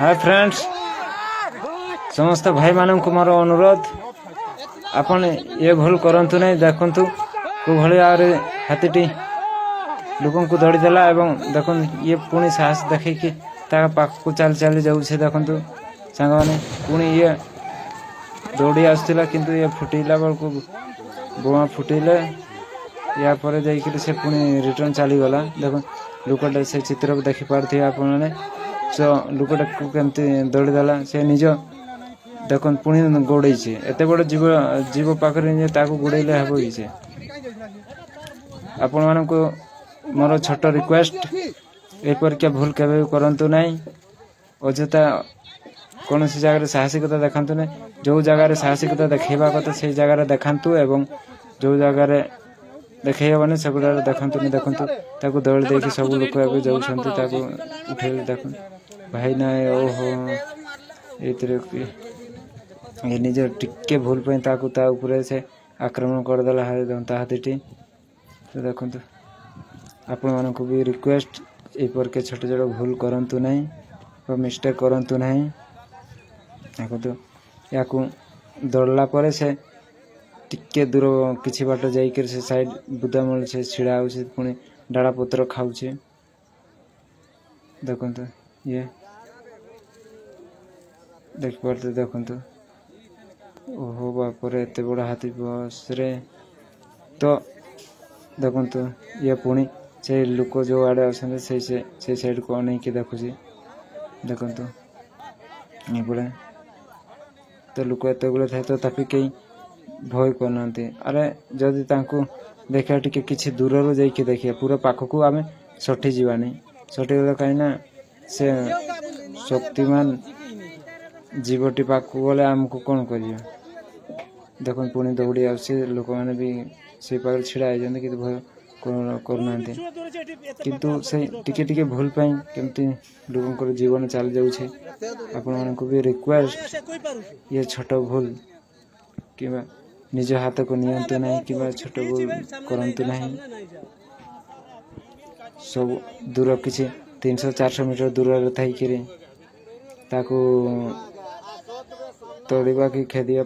ହାଏ friends, ସମସ୍ତ ଭାଇମାନଙ୍କୁ ମୋର ଅନୁରୋଧ, ଆପଣ ଏ ଭୁଲ କରନ୍ତୁ ନାହିଁ। ଦେଖନ୍ତୁ, କେଉଁ ଭଳି ଭାବରେ ହାତୀଟି ଲୋକଙ୍କୁ ଦଳିଦେଲା ଏବଂ ଦେଖନ୍ତୁ, ଇଏ ପୁଣି ସାହସ ଦେଖେଇକି ତା ପାଖକୁ ଚାଲି ଚାଲି ଯାଉଛି। ଦେଖନ୍ତୁ ସାଙ୍ଗମାନେ, ପୁଣି ଇଏ ଦୌଡ଼ି ଆସୁଥିଲା, କିନ୍ତୁ ଇଏ ଫୁଟେଇଲା ବେଳକୁ, ବୋମା ଫୁଟେଇଲେ, ୟା ପରେ ଯାଇକିରି ସେ ପୁଣି ରିଟର୍ନ ଚାଲିଗଲା। ଦେଖନ୍ତୁ, ଲୋକଟା ସେ ଚିତ୍ରକୁ ଦେଖିପାରୁଥିବେ ଆପଣମାନେ। ତ ଲୋକଟାକୁ କେମିତି ଦଳିଦେଲା ସେ ନିଜ। ଦେଖନ୍ତୁ, ପୁଣି ଗୋଡ଼େଇଛି। ଏତେ ବଡ଼ ଜୀବ, ଜୀବ ପାଖରେ ନିଜେ ତାକୁ ଗୋଡ଼େଇଲେ ହେବ କି ସେ? ଆପଣମାନଙ୍କୁ ମୋର ଛୋଟ ରିକ୍ୱେଷ୍ଟ, ଏପରିକା ଭୁଲ କେବେ ବି କରନ୍ତୁ ନାହିଁ। ଅଯଥା କୌଣସି ଜାଗାରେ ସାହସିକତା ଦେଖାନ୍ତୁ ନାହିଁ। ଯେଉଁ ଜାଗାରେ ସାହସିକତା ଦେଖେଇବା କଥା, ସେଇ ଜାଗାରେ ଦେଖାନ୍ତୁ ଏବଂ ଯେଉଁ ଜାଗାରେ ଦେଖେଇ ହେବନି, ସେଗୁଡ଼ାରେ ଦେଖାନ୍ତୁନି। ଦେଖନ୍ତୁ, ତାକୁ ଦଳି ଦେଇକି ସବୁ ଲୋକ ଏବେ ଯାଉଛନ୍ତି ତାକୁ ଉଠେଇଲେ। ଦେଖନ୍ତୁ ଭାଇ, ନାଇଁ, ଓହୋ, ଏଇଥିରେ ଏ ନିଜ ଟିକେ ଭୁଲ ପାଇଁ ତାକୁ ତା ଉପରେ ସେ ଆକ୍ରମଣ କରିଦେଲା ଦନ୍ତା ହାତୀଟି। ତ ଦେଖନ୍ତୁ, ଆପଣମାନଙ୍କୁ ବି ରିକ୍ୱେଷ୍ଟ, ଏପରିକି ଛୋଟ ଛୋଟ ଭୁଲ କରନ୍ତୁ ନାହିଁ ବା ମିଷ୍ଟେକ୍ କରନ୍ତୁ ନାହିଁ। ଦେଖନ୍ତୁ, ୟାକୁ ଦଳିଲା ପରେ ସେ ଟିକେ ଦୂର କିଛି ବାଟ ଯାଇକରି ସେ ସାଇଡ୍ ବୁଦାମୂଳ ସେ ଛିଡ଼ା ହେଉଛି, ପୁଣି ଡାଳ ପତ୍ର ଖାଉଛି। ଦେଖନ୍ତୁ, ଇଏ ଦେଖିପାରୁଥିବେ। ଦେଖନ୍ତୁ, ଓହୋ ବାପରେ, ଏତେ ବଡ଼ ହାତୀ ବସରେ। ତ ଦେଖନ୍ତୁ, ଇଏ ପୁଣି ସେଇ ଲୋକ ଯେଉଁ ଆଡ଼େ ଅଛନ୍ତି, ସେଇ ସେଇ ସାଇଡ଼କୁ ଅନେଇକି ଦେଖୁଛି। ଦେଖନ୍ତୁ, ଏପଟେ ତ ଲୋକ ଏତେ ଗୁଡ଼େ ଥାଏ, ତଥାପି କେହି ଭୟ କରୁନାହାନ୍ତି। ଆରେ, ଯଦି ତାଙ୍କୁ ଦେଖିବା, ଟିକେ କିଛି ଦୂରରୁ ଯାଇକି ଦେଖିବା, ପୁରା ପାଖକୁ ଆମେ ସଠି ଯିବାନି। ସଠି ଗଲେ, କାହିଁକି ନା ସେ ଶକ୍ତିମାନ ଜୀବଟି ପାଖକୁ ଗଲେ ଆମକୁ କ'ଣ କରିବ? ଦେଖନ୍ତୁ, ପୁଣି ଦୌଡ଼ି ଆସୁଛି। ଲୋକମାନେ ବି ସେଇ ପାଖରେ ଛିଡ଼ା ହେଇଛନ୍ତି, କିନ୍ତୁ ଭୟ କରୁନାହାନ୍ତି। କିନ୍ତୁ ସେଇ ଟିକେ ଟିକେ ଭୁଲ ପାଇଁ କେମିତି ଲୋକଙ୍କର ଜୀବନ ଚାଲି ଯାଉଛି। ଆପଣମାନଙ୍କୁ ବି ରିକ୍ୱେଷ୍ଟ, ଇଏ ଛୋଟ ଭୁଲ କିମ୍ବା ନିଜ ହାତକୁ ନିଅନ୍ତୁ ନାହିଁ କିମ୍ବା ଛୋଟ ଭୁଲ କରନ୍ତୁ ନାହିଁ। ସବୁ ଦୂର କିଛି 300-400 ମିଟର ଦୂରରେ ଥାଇକିରି ତାକୁ ତଡ଼ିବା କି ଖେଦିବା।